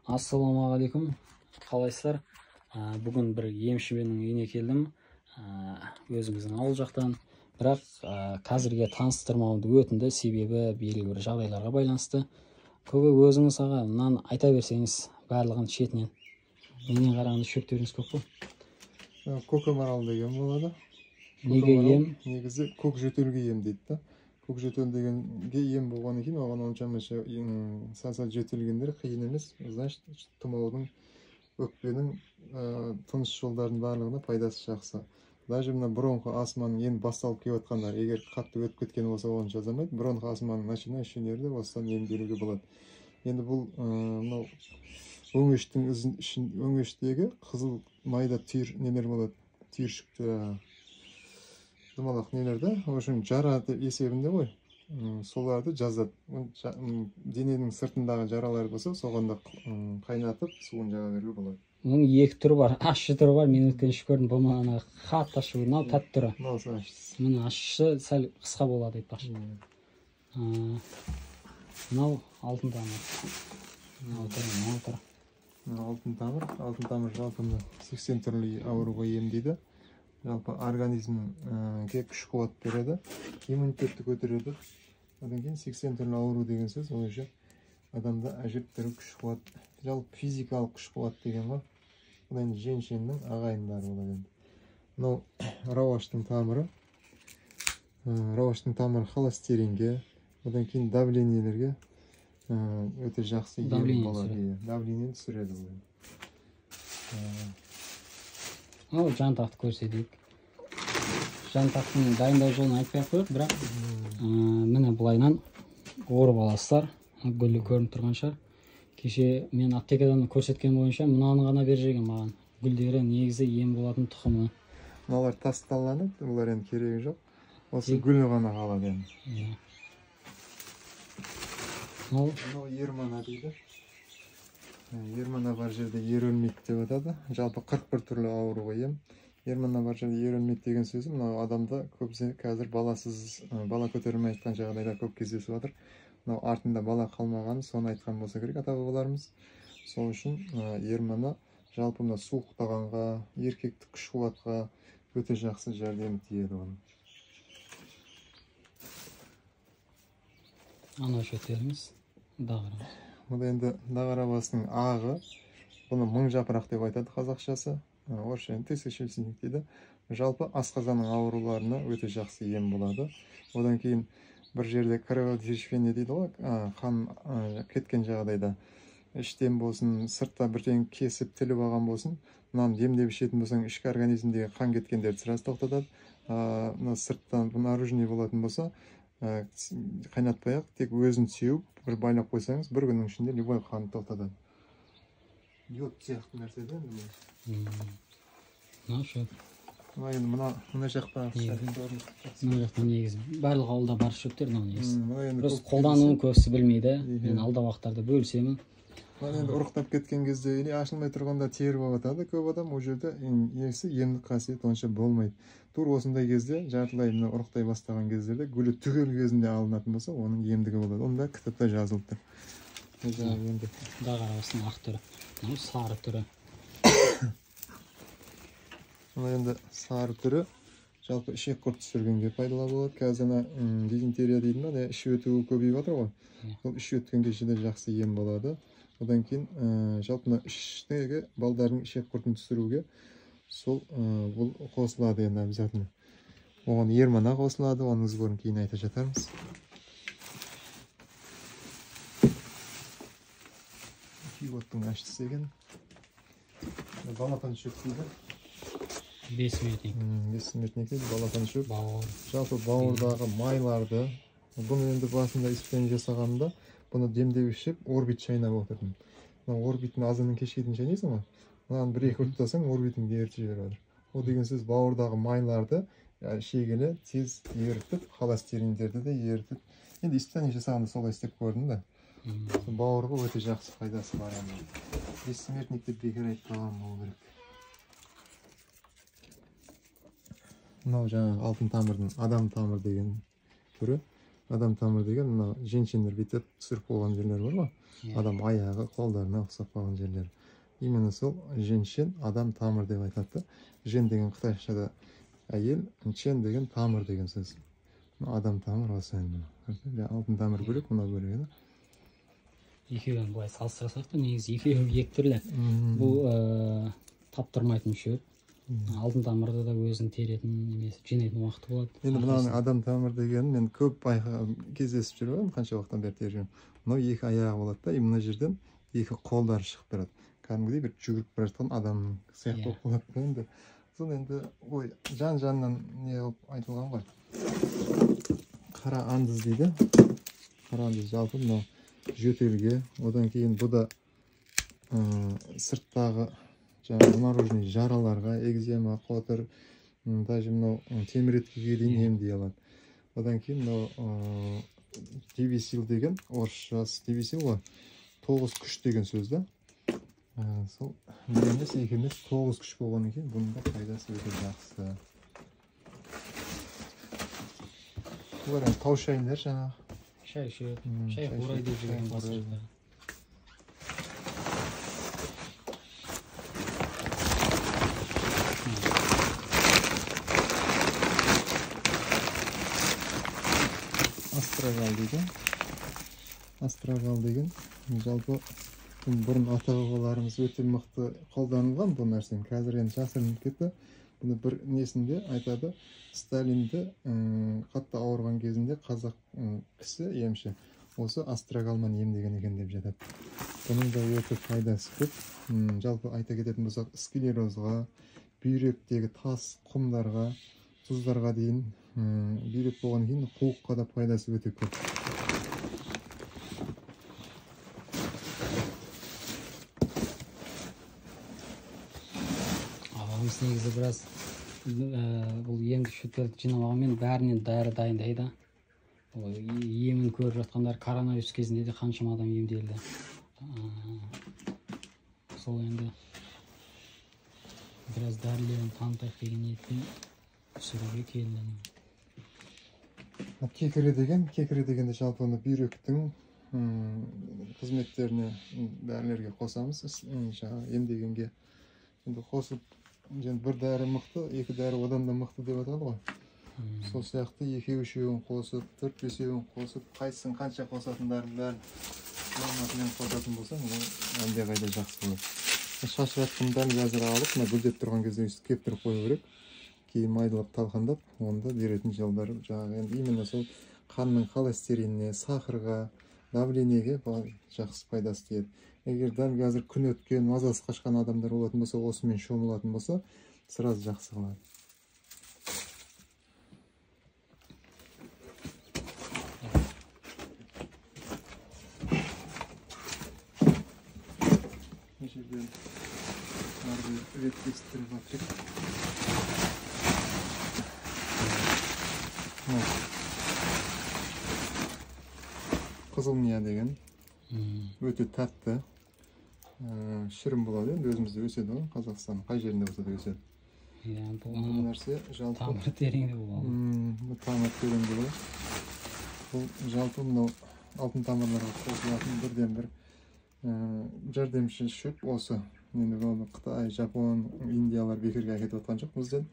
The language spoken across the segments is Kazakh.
Ассалаумағалейкум, қалайсыздар? Бүгін бір емшінің үйіне келдім, өзіміздің ауыл жақтан. Бірақ қазірге таныстырмауымды өтінді, себебі белгілі бір жағдайларға байланысты. Көбі өзіңіз аға, мынаны айта берсеңіз, барлығын шетінен. Менен қарағанда шөптеріңіз көп қой. Көкемарал деген болады. Неге ем? Негізі көк жөтелге ем дейді да. Көк жөтел дегенге ем болғаннан кейін оған онша сәл-сәл жөтелгендер қиын емес. Значит, тұмаудың, өкпенің, тыныс жолдарының барлығына пайдасы жақсы. Даже мына бронхо астманың енді басталып келіп жатқандар, егер қатты өтіп кеткен болса, оны жазамайды. Бронхо астманың начинающийлері де осыдан емделуге болады. Енді бұл мынау өңештің өңештегі қызыл майда түйір нелер болады, түйіршікті домалақ нелер да, в общем, жара есебінде ғой, соларды жазады. Дененің сыртындағы жаралар болса, соған да қайнатып суын жаға беруге болады. Оның екі түрі бар, ащы түрі бар, мен өткен ішіп көрдім, бұл мына қатты ащы, мынау тәтті түрі. Мынау ащысы. Мына ащысы сәл қысқа болады айтпақшы. Мынау алтын тамыр. Мынау түрі, мынау түрі. Алтын тамыр, алтын тамыр жалпы 80 түрлі ауруға емдейді. Жалпы организмге күш қуат береді, иммунитетті көтереді. Одан кейін 80 түрлі ауру деген сөз, ол уже адамда әжептәуір күш қуат, жалпы физикалық күш қуат деген ғой. Бұл енді женьшеннің ағайындары болады енді. Мынау рауаштың тамыры. Рауаштың тамыры холестеринге, одан кейін давлениелерге өте жақсы ем болады. Давлениені түсіреді бұл енді. Ал жантақты көрсетейік. Жантақтың дайындау жолын айтпай ақ қояйық, бірақ міне былайынан орып аласыздар. Гүлі көрініп тұрған шығар. Кеше мен аптекадан көрсеткен бойынша мынаны ғана беріп жіберген маған. Гүлдері негізі ем болатын тұқымы. Мыналар тасталанып, бұлар енді керегі жоқ. Осы гүлі ғана қалады енді. Мынау ермана дейді. Ермана бар жерде ер өлмейді деп атады. Жалпы 41 түрлі ауруға ем. Ермана бар жерде ер өлмейді деген сөзі мынау адамда көбісі қазір баласыз, бала көтерілмей жатқан жағдайда көп кездесіп жатыр. Мынау артында бала қалмаған, соны айтқан болса керек ата-бабаларымыз. Сол үшін ермана жалпы мына суықтағанға, еркектік күш қуатқа өте жақсы жәрдем тиеді оның. Анау шөптеріміз дағара. Бұл енді дағара басының ағы, бұны мың жапырақ деп айтады қазақшасы, орысша енді тысячелистник дейді. Жалпы асқазанның ауруларына өте жақсы ем болады. Одан кейін бір жерде кровотечение дейді ғой, қан кеткен жағдайда іштен болсын, сыртта бірдеңе кесіп тіліп алған болсын, мынаны емдеп ішетін болсаң, ішкі организмдегі қан кеткендерді сразу тоқтатады. Мына сырттан наружный болатын болса, қайнатпай ақ, тек өзін сеуіп, бір байлап қойсаңыз, бір күннің ішінде любой қанды тоқтатады. Йод сияқты нәрсе де енді бұл. Мына шөп. Мына енді мына жақта мына жақта негізі барлық ауылда бар шөптер мынау негізі. Просто қолдануын көбісі білмейді. Мен алдағы уақыттарда бөлісемін. Мына енді ұрықтап кеткен кезде или ашылмай тұрғанда теріп алады көп адам, ол жерде негізі емдік қасиет онша болмайды. Тура осындай кезде жартылай мына ұрықтай бастаған кездерде гүлі түгел кезінде алынатын болса, оның емдігі болады. Онда кітапта жазылып тұр. Енді дағара басының ақ түрі, мынау сары түрі. Мына енді сары түрі жалпы ішек құрт түсіргенге пайдалы болады. Қазір ана дизентерия дейді ма, іш өтуі көбейіп жатыр ғой. Ол іш өткен кезде де жақсы ем болады. Одан кейін жалпы мына іштегі балдардың ішек құртын түсіруге сол бұл қосылады енді обязательно. Оған ермана қосылады, оның сборын кейін айта жатармыз. Күйоттың аштысы екен. Балапан шөп дейді. Бессмертник. Бессмертник дейді, балапан шөп. Бауыр. Жалпы бауырдағы майларды, бұны енді басында испытание жасағанымда, бұны демдеп ішіп, орбит шайнап отырдым. Мына орбиттің азаннан кешке дейін шайнайсың ғой. Мынаны бір-екі ұрттасаң, орбитіңді ерітіп жіберіп жатыр. Ол деген сөз бауырдағы майларды шегелі тез ерітіп, холестериндерді де ерітіп. Енді испытание жасағанда солай істеп көрдім да. Бауырға өте жақсы пайдасы бар енді. Бессмертник деп бекер айтпаған болу керек. Мынау жаңағы алтын тамырдың адам тамыр деген түрі. Адам тамыр деген мына женьшендер бүйтіп түсіріп қойған жерлер бар ғой. Адам аяғы, қолдарына ұқсап қалған жерлер. Именно сол женьшен адам тамыр деп айтады. Жен деген қытайшада әйел, чен деген тамыр деген сөз. Адам тамыр осы енді. Алтын тамыр бөлек, мынау бөлек. Екеуін былай салыстырсақ та негізі екеуі екі түрлі. Бұл таптырмайтын шөп. Алтын тамырды да өзің теретін немесе жинайтын уақыты болады. Енді мынаның адам тамыр дегенін мен көп кездесіп жүрмін, қанша уақыттан бері теріп жүрмін. Мынау екі аяғы болады да, мына жерден екі қолдары шығып тұрады. Кәдімгідей бір жүгіріп бара жатқан адам сияқты болып қалады да енді. Сол енді ой жан-жаннан не қылып айтылған ғой. Қара андыз дейді. Қара андыз жалпы мынау жөтелге, одан кейін бұ да сырттағы жаңағы наружный жараларға, экзема, қотыр, даже мынау теміреткіге дейін емдей алады. Одан кейін мынау девисил деген, орысшасы девисил ғой, 9 күш деген сөз да. Сол бір емес, екі емес, 9 күш болғаннан кейін бұның да пайдасы өте жақсы. Бұлар енді тау шайындар жаңағы. Шай шөп, шай қурай деп жүрген басқа. Астрагал дейді. Астрагал деген жалпы бұрын ата-бабаларымыз өте мықты қолданылған бұл нәрсені. Қазір енді жасырынып кетті. Бұны бір несінде айтады, Сталинді қатты ауырған кезінде қазақ кісі емші осы астрагалмен емдеген екен деп жатады. Бұның да өте пайдасы көп. Жалпы айта кететін болсақ, склерозға, бүйректегі тас құмдарға, тұздарға дейін, бүйрек болғаннан кейін қуыққа да пайдасы өте көп. Ағамыз негізі біраз бұл емдік шөптерді жинамағанмен бәрінен дәрі дайындайды. Емін көріп жатқандар коронавирус кезінде де қаншама адам емделді. Сол енді біраз дәрілерін танытайық деген ниетпен түсіруге келдім. Кекіре деген, кекіре дегенде жалпы оны бүйректің қызметтеріне дәрілерге қосамыз, жаңағы емдегенге. Енді қосып, енді бір дәрі мықты, екі дәрі одан да мықты деп атады ғой. Сол сияқты екеу үшеуін қосып, төрт бесеуін қосып, қайсысын қанша қосатындарын бәрін нормасымен қосатын болсаң, ол әлдеқайда жақсы болады. Шашыратқын дәл қазір алып, мына гүлдеп тұрған кезде өйстіп кептіріп қою керек. Кейін майдалап талқандап, онда беретін жолдар жаңағы енді именно сол қанның холестериніне, сахарға, давлениеге жақсы пайдасы тиеді. Егер дәл қазір күн өткен, мазасы қашқан адамдар болатын болса, осымен шомылатын болса, сразу жақсы қылады. Мына жерден реттестіріп жатыр. Қызыл мия деген өте тәтті, шірім болады. Енді өзімізде өседі ғой, Қазақстанның қай жерінде болса да өседі. Иә, бұл нәрсе жалпы тамыры тереңде болады. Бұл тамыры тереңде болады. Бұл жалпы мынау алтын тамырларға қосылатын бірден бір жәрдемші шөп осы. Енді оны Қытай, Жапон, Индиялар бекерге әкетіп жатқан жоқ бізден.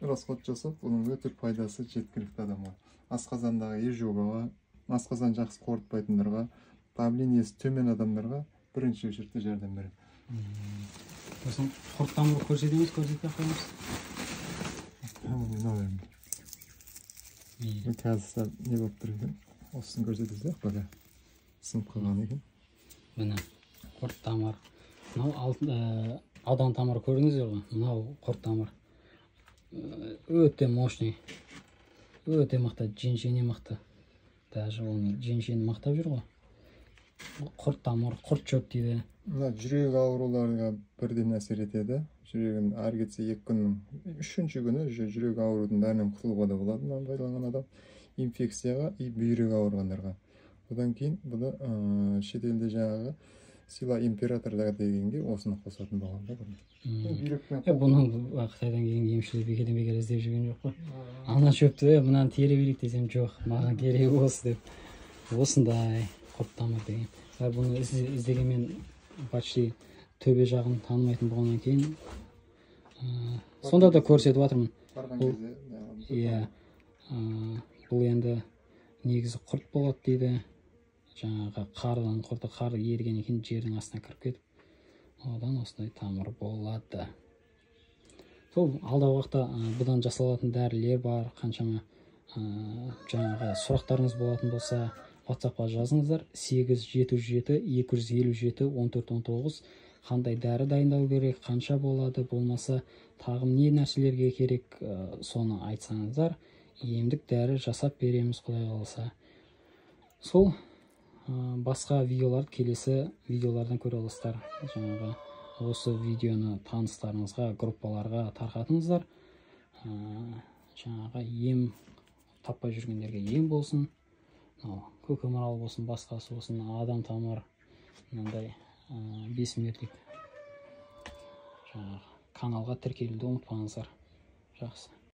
Расход жасап, бұның өте пайдасы жеткілікті адамға. Асқазандағы ежоғаға, асқазан жақсы қорытпайтындарға, давлениесі төмен адамдарға бірінші очередте жәрдем береді. Сосын құрт тамыр көрсетеміз, көрсетпей қоямыз. Мынау енді. Қазір не болып тұр екен? Осысын көрсетесіз бе? Сынып қалған екен. Міне, құрт тамыр. Мынау алтын адам тамыры көрдіңіздер ғой. Мынау құрт тамыр. Өте мощный. Өте мықты, женьшені мықты. Даже оны женьшені мақтап жүр ғой. Құрт тамыр, құрт шөп дейді. Мына жүрек ауруларға бірден әсер етеді. Жүрегін ары кетсе 2 күннің 3-ші күні жүрек аурудың бәрінен құтылуға да болады мынаны пайдаланған адам. Инфекцияға и бүйрек ауырғандарға. Одан кейін бұны шетелде жаңағы Сила императорда дегенге осыны қосатын болған да бұрын. Бүйрекпен. Бұны Қытайдан келген емшілер бекерден бекер іздеп жүрген жоқ қой. Ана шөпті мынаны тере берейік десем, жоқ, маған керегі осы деп. Осындай құрт тамыр деген. Бұны іздегенмен почти төбе жағын танымайтын болғаннан кейін сонда да көрсетіп жатырмын. Барған кезде. Иә, бұл енді негізі құрт болады дейді. Жаңағы қардан құрты, қар ерігеннен кейін жердің астына кіріп кетіп, одан осындай тамыр болады. Сол алдағы уақытта бұдан жасалатын дәрілер бар, қаншама жаңағы сұрақтарыңыз болатын болса, WhatsAppқа жазыңыздар. 8 707 257 14 19. Қандай дәрі дайындау керек, қанша болады, болмаса тағы не нәрселерге керек, соны айтсаңыздар, емдік дәрі жасап береміз, Құдай қаласа. Сол басқа видеоларды келесі видеолардан көре аласыздар. Жаңағы осы видеоны таныстарыңызға, группаларға тарқатыңыздар. Жаңағы ем таппай жүргендерге ем болсын. Мынау көкемарал болсын, басқасы болсын, адам тамыр, мынандай бессмертник. Жаңағы каналға тіркелуді ұмытпаңыздар. Жақсы.